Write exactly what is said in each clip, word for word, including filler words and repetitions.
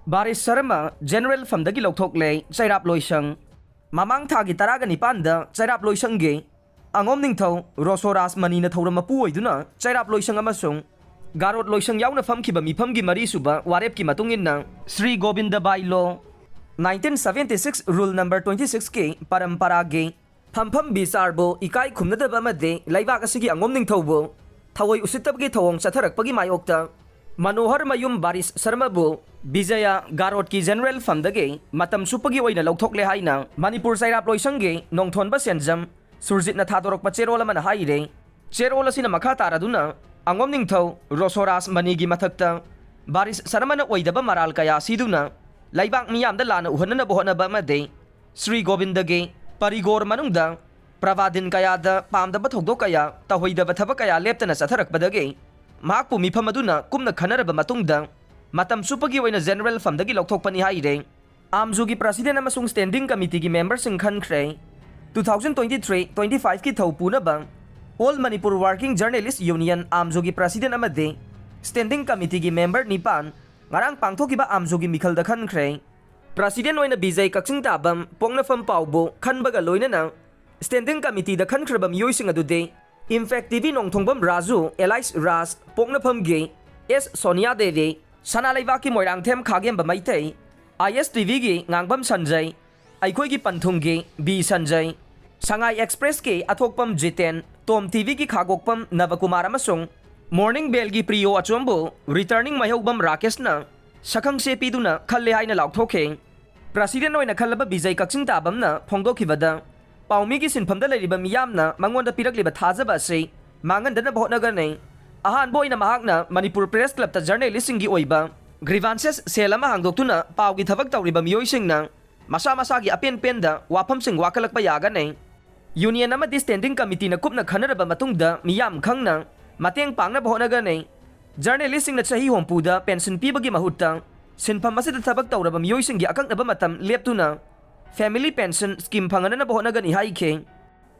ꯕꯥꯔꯤꯁ Sharma general ꯐꯝꯗꯒꯤ ꯂꯧꯊꯣꯛꯂꯦ꯫ ꯆꯩꯔꯥꯞ ꯂꯣꯏꯁꯪ꯫ ꯃꯃꯥꯡ ꯊꯥꯒꯤ ꯇꯔꯥꯒ ꯅꯤꯄꯥꯟꯗ ꯆꯩꯔꯥꯞ ꯂꯣꯏꯁꯪꯒꯤ ꯑꯉꯣꯝ ꯅꯤꯡꯊꯧ ꯔꯣꯁꯣꯔꯥꯖ ꯃꯅꯤꯅ ꯊꯧꯔꯝ ꯃꯄꯨ ꯑꯣꯏꯗꯨꯅ ꯆꯩꯔꯥꯞ ꯂꯣꯏꯁꯪ ꯑꯃꯁꯨꯡ ꯒꯥꯔꯣꯠ ꯂꯣꯏꯁꯪ ꯌꯥꯎꯅ ꯐꯝꯈꯤꯕ ꯃꯤꯐꯝꯒꯤ ꯃꯔꯤꯁꯨꯕ ꯋꯥꯔꯦꯞꯀꯤ ꯃꯇꯨꯡ ꯏꯟꯅ ꯁ꯭ꯔꯤ ꯒꯣꯕꯤꯟꯗ ꯕꯥꯏ ꯂꯣ nineteen seventy six rule number twenty six ꯀꯤ ꯄꯔꯝꯄꯔꯥꯒꯤ ꯐꯝꯐꯝ ꯕꯤꯆꯥꯔꯕꯨ ꯏꯀꯥꯏ ꯈꯨꯝꯅꯗꯕ ꯑꯃꯗꯤ ꯂꯩꯕꯥꯛ ꯑꯁꯤꯒꯤ ꯑꯉꯣꯝ ꯅꯤꯡꯊꯧꯕꯨ ꯊꯑꯣꯏ ꯎꯁꯤꯠꯇꯕꯒꯤ ꯊꯧꯑꯣꯡ ꯆꯠꯊꯔꯛꯄꯒꯤ ꯃꯥꯌꯣꯛꯇ ꯃꯅꯣꯍꯔ ꯃꯌꯨꯝ ꯕꯥꯔꯤꯁ ꯁꯔꯃꯕꯨ ꯕꯤꯖꯌ ꯒꯥꯔꯣꯠꯀꯤ ꯖꯦꯅꯔꯦꯜ ꯐꯝꯗꯒꯤ ꯃꯇꯝ ꯆꯨꯞꯄꯒꯤ ꯑꯣꯏꯅ ꯂꯧꯊꯣꯛꯂꯦ ꯍꯥꯏꯅ ꯃꯅꯤꯄꯨꯔ ꯆꯩꯔꯥꯞ ꯂꯣꯏꯁꯪꯒꯤ ꯅꯣꯡꯊꯣꯟꯕ ꯁꯦꯟꯖꯝ ꯁꯨꯔꯖꯤꯠꯅ ꯊꯥꯗꯣꯔꯛꯄ ꯆꯦꯔꯣꯜ ꯑꯃꯅ ꯍꯥꯏꯔꯦ꯫ ꯆꯦꯔꯣꯜ ꯑꯁꯤꯅ ꯃꯈꯥ ꯇꯥꯔꯗꯨꯅ ꯑꯉꯣꯝ ꯅꯤꯡꯊꯧ ꯔꯣꯁꯣꯔꯥꯖ ꯃꯅꯤꯒꯤ ꯃꯊꯛꯇ ꯕꯥꯔꯤꯁ ꯁꯔꯃꯅ ꯑꯣꯏꯗꯕ ꯃꯔꯥꯜ ꯀꯌꯥ ꯁꯤꯗꯨꯅ ꯂꯩꯕꯥꯛ ꯃꯤꯌꯥꯝꯗ ꯂꯥꯟꯅ ꯎꯍꯟꯅꯅꯕ ꯍꯣꯠꯅꯕ ꯑꯃꯗꯤ ꯁ꯭ꯔꯤ ꯒꯣꯕꯤꯟꯗꯒꯤ ꯄꯔꯤꯒꯣꯔ ꯃꯅꯨꯡꯗ ꯄ꯭ꯔꯚꯥꯗꯤꯟ ꯀꯌꯥꯗ ꯄꯥꯝꯗꯕ ꯊꯧꯗꯣꯛ ꯀꯌꯥ, ꯇꯧꯍꯩꯗꯕ ꯊꯕꯛ ꯀꯌꯥ ꯂꯦꯞꯇꯅ ꯆꯠꯊꯔꯛꯄꯗꯒꯤ ꯃꯍꯥꯛꯄꯨ ꯃꯤꯐꯝ ꯑꯗꯨꯅ ꯀꯨꯞꯅ ꯈꯟꯅꯔꯕ ꯃꯇꯨꯡꯗ ꯃꯇꯝ ꯆꯨꯞꯄꯒꯤ ꯑꯣꯏꯅ ꯖꯦꯅꯔꯦꯜ ꯐꯝꯗꯒꯤ ꯂꯧꯊꯣꯛꯄꯅꯤ ꯍꯥꯏꯔꯦ꯫ ꯑꯥꯝꯖꯨꯒꯤ ꯄ꯭ꯔꯁꯤꯗꯦꯟ ꯑꯃꯁꯨꯡ standing ꯀꯃꯤꯇꯤꯒꯤ ꯃꯦꯝꯕꯔꯁꯤꯡ ꯈꯟꯈ꯭ꯔꯦ꯫ Two thousand twenty three twenty five ꯀꯤ ꯊꯧ ꯄꯨꯅꯕ All Manipur Working Journalist Union, ꯑꯥꯝꯖꯨꯒꯤ ꯄ꯭ꯔꯁꯤꯗꯦꯟ ꯑꯃꯗꯤ ꯁ꯭ꯇꯦꯟꯗꯤꯡ ꯀꯃꯤꯇꯤꯒꯤ ꯃꯦꯝꯕꯔ ꯅꯤꯄꯥꯟ ꯉꯔꯥꯡ ꯄꯥꯡꯊꯣꯛꯈꯤꯕ ꯑꯥꯝꯖꯨꯒꯤ ꯃꯤꯈꯜꯗ ꯈꯟꯈ꯭ꯔꯦ꯫ ꯄ꯭ꯔꯁꯤꯗꯦꯟ ꯑꯣꯏꯅ ꯕꯤꯖꯩ ꯀꯛꯆꯤꯡ ꯇꯥꯕꯝ ꯄꯣꯛꯅꯐꯝ ꯄꯥꯎꯕꯨ ꯈꯟꯕꯒ ꯂꯣꯏꯅꯅ ꯁ꯭ꯇꯦꯟꯗꯤꯡ ꯀꯃꯤꯇꯤꯗ ꯈꯟꯈ꯭ꯔꯕ ꯃꯤꯑꯣꯏꯁꯤꯡ ꯑꯗꯨꯗꯤ ꯏꯝꯄꯦꯛ ꯇꯤꯚꯤ ꯅꯣꯡꯊꯣꯡꯕꯝ ꯔꯥꯖꯨ, ꯑꯦꯂꯥꯏꯁ ꯔꯥꯖ, ꯄꯣꯛꯅꯐꯝꯒꯤ ꯑꯦꯁ ꯁꯣꯅꯤꯌꯥ ꯗꯦꯕꯤ, ꯁꯅꯥ ꯂꯩꯕꯥꯛꯀꯤ ꯃꯣꯏꯔꯥꯡꯊꯦꯝ ꯈꯥꯒꯦꯝꯕ ꯃꯩꯇꯩ, ꯑꯥꯏ ꯑꯦꯁ ꯇꯤꯚꯤꯒꯤ ꯉꯥꯡꯕꯝ ꯁꯟꯖꯩ, ꯑꯩꯈꯣꯏꯒꯤ ꯄꯟꯊꯨꯡꯒꯤ ꯕꯤ ꯁꯟꯖꯩ, ꯁꯉꯥꯏ ꯑꯦꯛꯁꯄ꯭ꯔꯦꯁꯀꯤ ꯑꯊꯣꯛꯄꯝ ꯖꯤꯇꯦꯟ, ꯇꯣꯝ ꯇꯤꯚꯤꯒꯤ ꯈꯥꯒꯣꯛꯄꯝ ꯅꯕꯀꯨꯃꯥꯔ ꯑꯃꯁꯨꯡ ꯃꯣꯔꯅꯤꯡ ꯕꯦꯜꯒꯤ ꯄ꯭ꯔꯤꯌꯣ ꯑꯆꯣꯝꯕꯨ ꯔꯤꯇꯔꯅꯤꯡ ꯃꯥꯏꯍꯧꯕꯝ ꯔꯥꯀꯦꯁꯅ ꯁꯛꯈꯪꯁꯦ ꯄꯤꯗꯨꯅ ꯈꯜꯂꯦ ꯍꯥꯏꯅ ꯂꯥꯎꯊꯣꯛꯈꯤ꯫ ꯄ꯭ꯔꯁꯤꯗꯦꯟ ꯑꯣꯏꯅ ꯈꯜꯂꯕ ꯕꯤꯖꯩ ꯀꯛꯆꯤꯡ ꯇꯥꯕꯝꯅ ꯐꯣꯡꯗꯣꯛꯈꯤꯕꯗ, ꯄꯥꯎꯃꯤꯒꯤ ꯁꯤꯟꯐꯝꯗ ꯂꯩꯔꯤꯕ ꯃꯤꯌꯥꯝꯅ ꯃꯉꯣꯟꯗ ꯄꯤꯔꯛꯂꯤꯕ ꯊꯥꯖꯕ ꯑꯁꯤ ꯃꯥꯡꯍꯟꯗꯅꯕ ꯍꯣꯠꯅꯒꯅꯤ꯫ ꯑꯍꯥꯟꯕ ꯑꯣꯏꯅ ꯃꯍꯥꯛꯅ ꯃꯅꯤꯄꯨꯔ ꯄ꯭ꯔꯦꯁ ꯀ꯭ꯂꯕꯇ ꯖꯔꯅꯦꯂꯤꯁꯁꯤꯡꯒꯤ ꯑꯣꯏꯕ ꯒ꯭ꯔꯤꯚꯥꯟꯁꯦꯁ ꯁꯦꯜ ꯑꯃ ꯍꯥꯡꯗꯣꯛꯇꯨꯅ ꯄꯥꯎꯒꯤ ꯊꯕꯛ ꯇꯧꯔꯤꯕ ꯃꯤꯑꯣꯏꯁꯤꯡꯅ ꯃꯁꯥ ꯃꯁꯥꯒꯤ ꯑꯄꯦꯟ ꯄꯦꯟꯗ ꯋꯥꯐꯝꯁꯤꯡ ꯋꯥꯀꯠꯂꯛꯄ ꯌꯥꯒꯅꯤ꯫ ꯌꯨꯅꯤꯌꯟ ꯑꯃꯗꯤ ꯁ꯭ꯇꯦꯟꯗꯤꯡ ꯀꯃꯤꯇꯤꯅ ꯀꯨꯞꯅ ꯈꯟꯅꯔꯕ ꯃꯇꯨꯡꯗ ꯃꯤꯌꯥꯝ ꯈꯪꯅ ꯃꯇꯦꯡ ꯄꯥꯡꯅꯕ ꯍꯣꯠꯅꯒꯅꯤ꯫ ꯖꯔꯅꯦꯂꯤꯁꯁꯤꯡꯅ ꯆꯍꯤ ꯍꯨꯝꯐꯨꯗ ꯄꯦꯟꯁꯤꯟ ꯄꯤꯕꯒꯤ ꯃꯍꯨꯠꯇ ꯁꯤꯟꯐꯝ ꯑꯁꯤꯗ ꯊꯕꯛ ꯇꯧꯔꯕ ꯃꯤꯑꯣꯏꯁꯤꯡꯒꯤ ꯑꯀꯛꯅꯕ ꯃꯇꯝ ꯂꯦꯞꯇꯨꯅ ꯐꯦꯃꯤꯂꯤ ꯄꯦꯟꯁꯤꯟ ꯁ꯭ꯀꯤꯝ ꯐꯪꯍꯟꯅꯕ ꯍꯣꯠꯅꯒꯅꯤ ꯍꯥꯏꯈꯤ꯫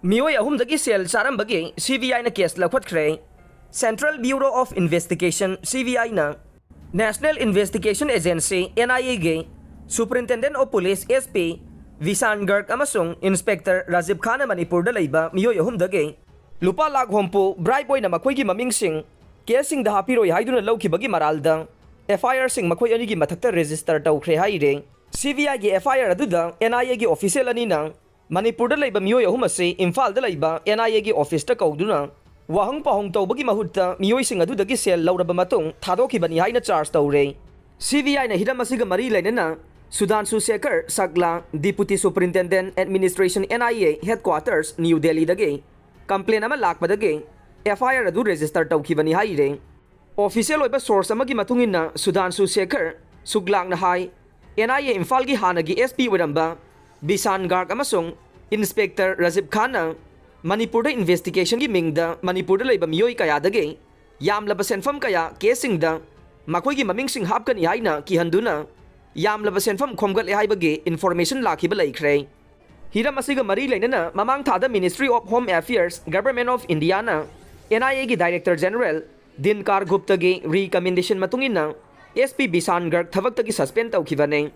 ꯃꯤꯑꯣꯏ ꯑꯍꯨꯝꯗꯒꯤ ꯁꯦꯜ ꯆꯥꯔꯝꯕꯒꯤ ꯁꯤ ꯕꯤ ꯑꯥꯏꯅ ꯀꯦꯁ ꯂꯧꯈꯠꯈ꯭ꯔꯦ꯫ Central Bureau of Investigation, C B ꯑꯥꯏꯅ National Investigation Agency, N I A ꯒꯤ Superintendent of Police, S P, ꯕꯤꯁꯥꯟ ꯒꯔꯒ ꯑꯃꯁꯨꯡ Inspector ꯔꯥꯖꯤꯕ ꯈꯥꯟꯅ ꯃꯅꯤꯄꯨꯔꯗ ꯂꯩꯕ ꯃꯤꯑꯣꯏ ꯑꯍꯨꯝꯗꯒꯤ ꯂꯨꯄꯥ ꯂꯥꯈ ꯍꯨꯝꯐꯨ bribe ꯑꯣꯏꯅ ꯃꯈꯣꯏꯒꯤ ꯃꯃꯤꯡꯁꯤꯡ caseꯁꯤꯡꯗ ꯍꯥꯞꯄꯤꯔꯣꯏ ꯍꯥꯏꯗꯨꯅ ꯂꯧꯈꯤꯕꯒꯤ ꯃꯔꯥꯜꯗ F I Rꯁꯤꯡ ꯃꯈꯣꯏ ꯑꯅꯤꯒꯤ ꯃꯊꯛꯇ register ꯇꯧꯈ꯭ꯔꯦ ꯍꯥꯏꯔꯦ꯫ C B Iꯒꯤ F I R ꯑꯗꯨꯗ N I Aꯒꯤ official ꯑꯅꯤꯅ ꯃꯅꯤꯄꯨꯔꯗ ꯂꯩꯕ ꯃꯤꯑꯣꯏ ꯑꯍꯨꯝ ꯑꯁꯤ ꯏꯝꯐꯥꯜꯗ ꯂꯩꯕ N I Aꯒꯤ officeꯇ ꯀꯧꯗꯨꯅ ꯋꯥꯍꯪ ꯄꯥꯎꯍꯪ ꯇꯧꯕꯒꯤ ꯃꯍꯨꯠꯇ ꯃꯤꯑꯣꯏꯁꯤꯡ ꯑꯗꯨꯗꯒꯤ ꯁꯦꯜ ꯂꯧꯔꯕ ꯃꯇꯨꯡ ꯊꯥꯗꯣꯛꯈꯤꯕꯅꯤ ꯍꯥꯏꯅ charge ꯇꯧꯔꯦ꯫ C B Iꯅ ꯍꯤꯔꯝ ꯑꯁꯤꯒ ꯃꯔꯤ ꯂꯩꯅꯅ ꯁꯨꯙꯥꯟꯁꯨ Sekhar ꯁꯛꯂꯥ, Deputy Superintendent Administration, N I A Headquarters, New Delhiꯗꯒꯤ complaint ꯑꯃ ꯂꯥꯛꯄꯗꯒꯤ F I R ꯑꯗꯨ register ꯇꯧꯈꯤꯕꯅꯤ ꯍꯥꯏꯔꯦ꯫ Official ꯑꯣꯏꯕ source ꯑꯃꯒꯤ ꯃꯇꯨꯡ ꯏꯟꯅ, ꯁꯨꯙꯥꯟꯁꯨ ꯁꯦꯈꯔ ꯁꯨꯛꯂꯥꯡꯅ ꯍꯥꯏ, N I A ꯏꯝꯐꯥꯜꯒꯤ ꯍꯥꯟꯅꯒꯤ S P ꯑꯣꯏꯔꯝꯕ ꯕꯤꯁꯥꯟ ꯒꯥꯔꯒ ꯑꯃꯁꯨꯡ Inspector ꯔꯥꯖꯤꯕ ꯈꯥꯟꯅ ꯃꯅꯤꯄꯨꯔꯗ investigationꯒꯤ ꯃꯤꯡꯗ ꯃꯅꯤꯄꯨꯔꯗ ꯂꯩꯕ ꯃꯤꯑꯣꯏ ꯀꯌꯥꯗꯒꯤ ꯌꯥꯝꯂꯕ ꯁꯦꯟꯐꯝ ꯀꯌꯥ caseꯁꯤꯡꯗ ꯃꯈꯣꯏꯒꯤ ꯃꯃꯤꯡꯁꯤꯡ ꯍꯥꯞꯀꯅꯤ ꯍꯥꯏꯅ ꯀꯤꯍꯟꯗꯨꯅ ꯌꯥꯝꯂꯕ ꯁꯦꯟꯐꯝ ꯈꯣꯝꯒꯠꯂꯦ ꯍꯥꯏꯕꯒꯤ information ꯂꯥꯛꯈꯤꯕ ꯂꯩꯈ꯭ꯔꯦ꯫ ꯍꯤꯔꯝ ꯑꯁꯤꯒ ꯃꯔꯤ ꯂꯩꯅꯅ ꯃꯃꯥꯡ ꯊꯥꯗ Ministry of Home Affairs, Government of Indiaꯅ N I Aꯒꯤ Director General ꯗꯤꯟꯀꯥꯔ ꯒꯨꯞꯇꯒꯤ recommendation ꯃꯇꯨꯡ ꯏꯟꯅ S P ꯕꯤꯁꯥꯟ ꯒꯔꯒ ꯊꯕꯛꯇꯒꯤ suspend ꯇꯧꯈꯤꯕꯅꯤ꯫